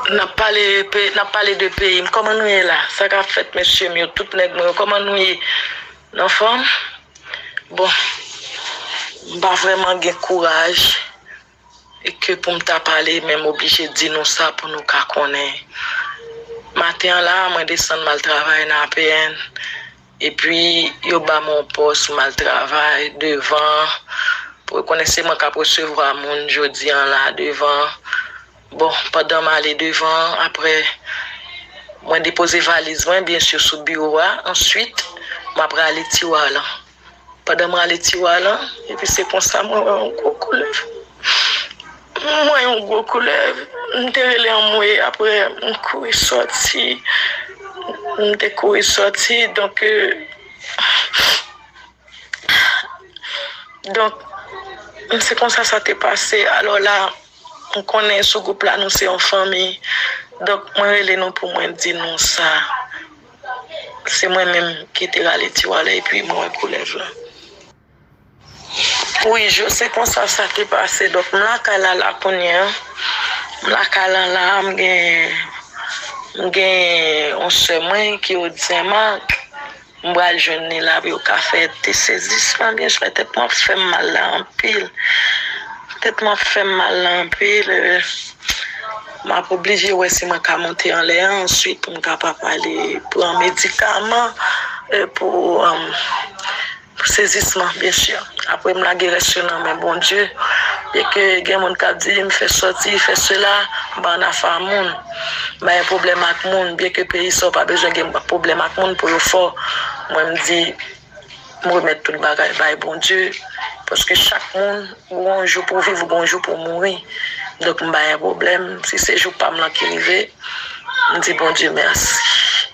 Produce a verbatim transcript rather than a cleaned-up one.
N ap pale pe- n ap pale de peyi m. Kòman nou ye la? Sa k ap fèt, mesye m yo, tout nèg mwen yo? Kòman nou ye? N anfòm? Bon, m pa vrèman gen kouraj e ke pou m ta pale, men m oblije di nou sa pou nou ka konnen. Maten an la, mwen desann m al travay nan A P N, epi yo ba m yon pòs, m al travay devan, pou yo konnen se mwen k ap resevwa moun jodi an la devan. Bon, pandan m ale devan, apre, mwen depoze valiz mwen, byen si, sou biwo a. Answit, m ap rale tiwa lan. Pandan m rale tiwa lan, epi se konsa mwen wè yon gwo koulèv. Mwen wè yon gwo koulèv. M te rele anmwe, apre, m kouri sòti. M te kouri sòti, donk, euh, Donk, se konsa sa te pase. Alò la, m konnen sou gwoup la, nou se yon fanmi. Donk, mwen rele nou pou mwen di nou sa. Se mwen menm ki te rale tiwa lan epi mwen wè koulèv lan. Wi, Jo, se konsa sa te pase. Donk, m lakay la, la kounye a. M lakay la, la, m gen, m gen yon sè mwen ki ot Senmak. M pral jwenn li la pou yo ka fè tès sezisman, byen si, tèt mwen ap fè m mal la anpil. Tèt mwen ap fè m mal la anpil. Euh, m ap oblije wè si mwen ka monte anlè a answit pou m kapab ale pran medikaman, euh, pou, euh, pou sezisman, byen si. Apre, m lage rès yo nan men Bondye. Byenke gen moun k ap di m fè sòti, fè sela, m pa nan afa moun. M pa gen pwoblèm ak moun, byenke peyi sa w pa bezwen gen pwoblèm ak moun pou yo fè w. Mwen, m di, m remèt tout bagay bay Bondye, paske chak moun, ou gon jou pou w viv, ou gon jou pou w mouri. Donk, m pa gen pwoblèm. Si se jou pa m lan ki rive, m di Bondye mèsi.